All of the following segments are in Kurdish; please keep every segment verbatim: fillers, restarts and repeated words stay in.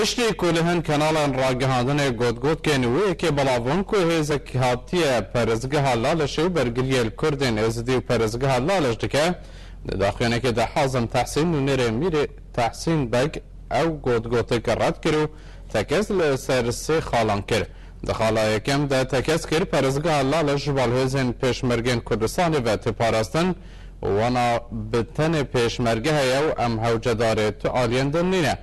Piştî ku li hin kanalan ragihandinê gotgotkên wê yekê belav bûn ku hêzek hatiye perestgeha Lalişê û bergiriyê li Kurdên Êzidî û perestgeha Laliş dike, di daxuyanekê de Hazim Tehsîn, nûnerê Mîrê Tehsîn Beg, ew gotgotek red kir û tekez li ser sê xalan kir. Di xala yekem de tekez kir, perestgeha Laliş ji balhêzên pêşmergên Kurdistanê ve tê parastin û wana bi tenê pêşmerge heye û em hewcedarê tu aliyên din nîne.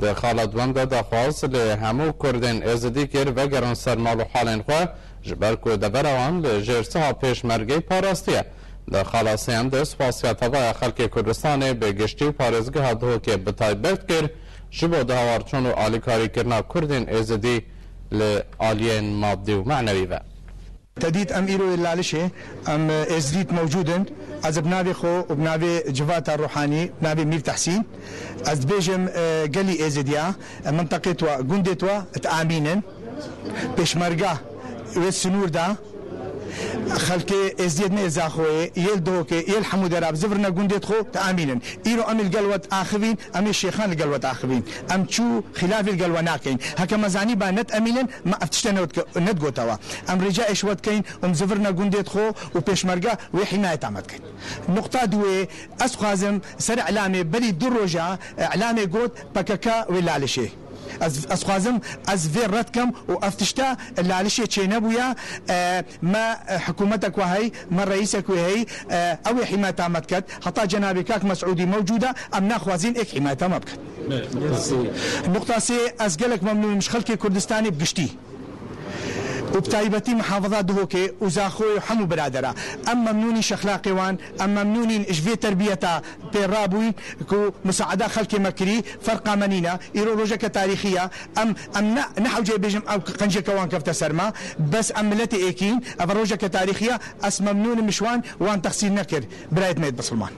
Di xala duwem de daxwaz li hemû Kurdên Êzidî kir vegerin ser mal û halên xwe, ji ber ku devera wan li jêr siha pêşmergeyê parastiye. Di xala sêyem de spasiya tevaya xelkê Kurdistanê bi giştî û parêzgeha Duhokê bi taybet kir, ji bo dawarçûn û alîkarîkirina Kurdên Êzidî li aliyên madî û manewî ve. Te dît em îro li Lalişê, em, e, Êzidît mewcûd in. Ez bi navê xwe û bi navê civata ruhanî, bi navê Mîr Tehsîn, ez dibêjim, e, gelî Êzidiya, e, minteqê twa, gundê twa, di amîn in. Pêşmerga wê sinûr da, xelkê Êzidiyê me yê Zaxoyê, yê li Duhokê, yê li hemû dera bi zivirine gundê xwe, di amîn in. Îro em ê li gel we diaxivîn, em ê şêxan li gel we diaxivîn. Em çû xilafî li gel we nakeyn. Heke me zanî ba ne di emîn in, me ev tişte ne dike-, ne digotewa. Em rîca êş we dikeyn, em zivirine gundê xwe û pêşmerge wê hîmayeta me dikin. Nuqta duwê, ez xwazim ser îlamê berî du roja, îlamê got P K K wê Lalişê. Ez, ez xwazim ez vê red kim û ev tişte Lalişê çênebûya. E, me, e, hikûmetek we hey, me reîsek wê hey, e, ew ê hîmeta me diket. Heta cenabê kak Mesûdî mewcûd e, em naxwazîn êk hîmeta me biket. Nuqta sê, ez gelek memnûn im ji xelkê Kurdistanê bi giştî û bi taybetî mihafaza Duhokê û Zaxoyê û hemû biradera. Em memnûnî ji exlaqê wan, em memnûnîn ji vê terbiyeta pê rabûyîn ku musaada xelkê me kirî, ferqa me nîne. Îro rojeke tarîxî ye. Em, em ne, ne hewce bêjim ew qenceke wan kefte ser me, bes em miletê êkîn, ev rojeke tarîxî ye. Ez memnûn im ji wan, wan texsîr nekir, birayêt me yêt bisilman.